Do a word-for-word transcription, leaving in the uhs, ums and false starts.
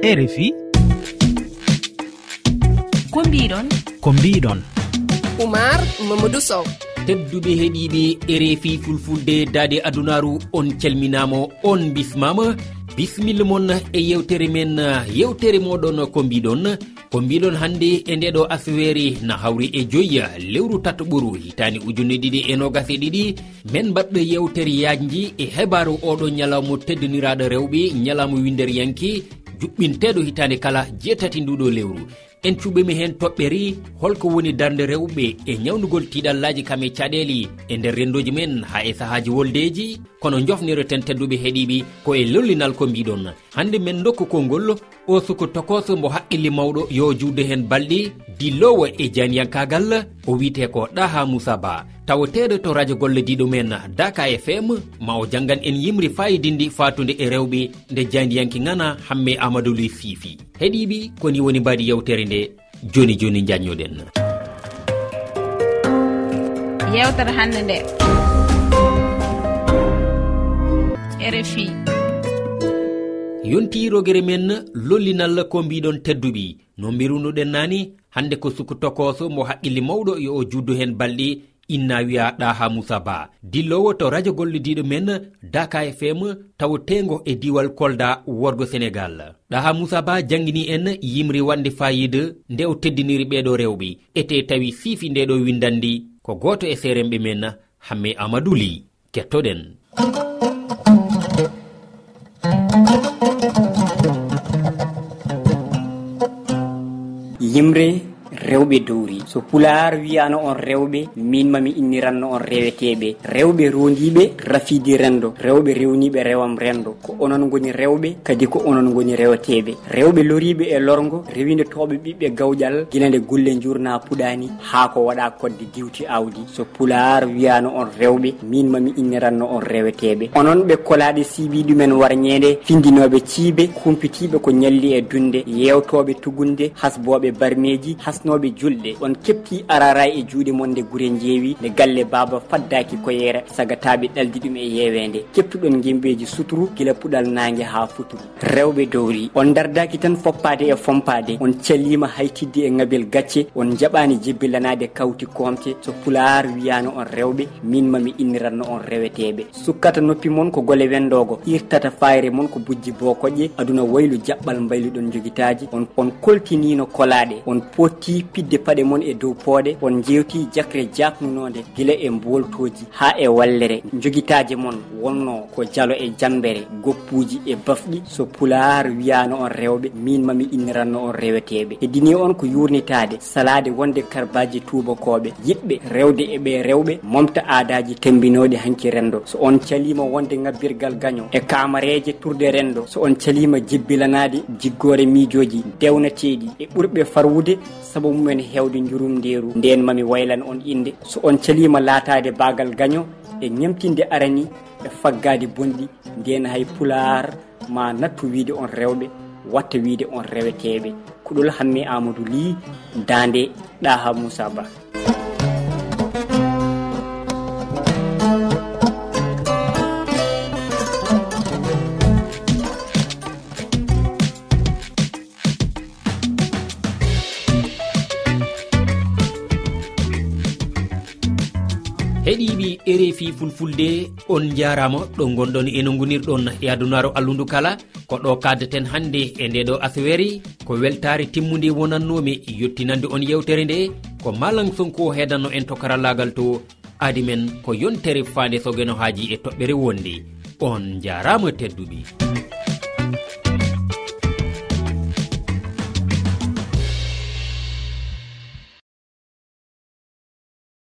R F I. Ko mbiɗon? Ko mbiɗon? Oumar Mamadou Sow. Tedduɓe heɗiiɓe R F I Fulfulde daade adunaaru, on calminaama, on bismaama. Bismilla mon e yewtere men, yewtere moɗon ko mbiɗon. Ko mbiɗon hannde e ndeɗo asweeri na hawri e joyi lewru tataɓuru hitaani ujunne ɗiɗi e noogas e ɗiɗi. Men mbaɗɗo yewtere yaajnde e hebaaru oɗo ñalawma teddiniraaɗo rewɓe, ñalawma winnderiyanke, juɓɓinteeɗo hitaande kala jeetati nduɗo lewru. En cuɓimi heen toɓɓere, holko woni darnde rewɓe e ñawnugol tiiɗallaaji kam e caɗeele e nder renndooji men haa e sahaaji woldeeji? Kono njofniroten tedduɓe heɗiiɓe ko e lollinal ko mbiɗon. Hannde men ndokku konngol o suku tokooso mo haqqille mawɗo yo juutdu heen balɗe, dilloowo e jaandiyankaagal, o wiyetee ko Ɗaha Muusa Ba, taweteeɗo to rajo gollodiiɗo men Daka F M, ma o janngan en yimre faayidinde faatunde e rewɓe nde jaandiyanke ŋana Hamme Amadou Ly Fifi. Heɗiiɓe, ko ni woni mbaadi yewtere nde. Jooni jooni njaññoɗen. Yewtere hannde nde. R F I. Yontii rogere men lollinal ko mbiɗon tedduɓe. No mbirunoɗen naane, hannde ko suku tokooso mo haqqille mawɗo yo o juutdu heen balɗe, inna wiya Ɗaha Muusa Ba, dilloowo to rajo gollodiiɗo men Daka F M, taweteengo e diiwal Kolda, worgo Senegal. Ɗaha Muusa Ba janngini en yimre waɗnde faayiida nde o teddiniri ɓeeɗo rewɓe. Etee tawi siifi ndeɗo winndannde ko gooto e seeremɓe men, Hamme Amadou Ly. Kettoɗen. Yimre rewɓe dowri. So Pulaar wiyaano on rewɓe, miin ma mi inniranno on reweteeɓe. Rewɓe roondiiɓe rafiiji renndo, rewɓe rewniiɓe rewam renndo. Ko onon ngoni rewɓe, kadi ko onon ngoni reweteeɓe. Rewɓe loriiɓe e lorngo, rewindotooɓe ɓiɓɓe gawƴal, gila nde gulle njuurnaa puɗaani, haa ko waɗaa kodde diwti aawdi. So Pulaar wiyaano on rewɓe, miin ma mi inniranno on reweteeɓe. Onon ɓe kolaaɗe siibii ɗumen warñeende, findinooɓe ciibe, kumpitiiɓe ko ñalli e dunde, yeewtooɓe tugunde, hasbooɓe barmeeji, hasnooɓe julɗe. On keɓtii araaraay e juuɗe mon nde gure njeewi, nde galle baaba faddaaki koyeera, sagataaɓe ɗaldi ɗum e yeeweende. Keɓtuɗon ngimbeeji suturu, gila puɗal naange haa futuru. Rewɓe dowri, on ndardaaki tan foppaade e fompaade, on caliima haytidde e ŋabel gacce, on njaɓaani jebbilanaade kawti koomte. So Pulaar wiyaano on rewɓe, miin ma mi inniranno on reweteeɓe. Sukkata noppi mon ko gole wendoogo, irtata faayre mon ko bujji bookoƴƴe, aduna waylu jaɓɓal mbayluɗon njogitaaji, on, on koltiniino kolaaɗe, on potti pidde paɗe mon e dow pooɗe, on njeewti jakre jaaknunoonde gila e mbooltooji haa e wallere, njogitaaje mon wonno ko jalo e jammbere, goppuuji e bafɗi. So Pulaar wiyaano on rewɓe, miin ma mi inniranno on reweteeɓe. Heddinii on ko yuurnitaade, salaade wonde karbaaji tuubakooɓe, yiɗɓe rewde e ɓee rewɓe, momta aadaaji temmbinooɗi hanki renndo. So on caliima wonde ŋabbirgal gaño e kaamareeje turde renndo, so on caliima jebbilanaade jiggoore miijooji dewnateeɗi e ɓurɓe farwude, sabu mumen heewde njurumndeeru, ndeen ma mi waylan on innde. So on caliima laataade baagal gaño e ñemtinde arani e faggaade bonɗi, ndeen hay Pulaar ma nattu wiyde on rewɓe, watta wiyde on reweteeɓe. Kuɗol Hamme Amadou Ly, daande Ɗaha Muusa Ba. Heɗiiɓe R F I Fulfulde, on njaaraama ɗo ngonɗon e no ngonirɗon e adunaaru allundu kala. Ko ɗo kaddeten hannde e ndeɗo asweri. Ko weltaare timmunde wonannoomi yottinande on yewtere nde. Ko Malang Sonko heedanno en to karallaagal to. Adi men ko yontere faande sogeno haaji e toɓɓere wonde. On njaaraama tedduɓe.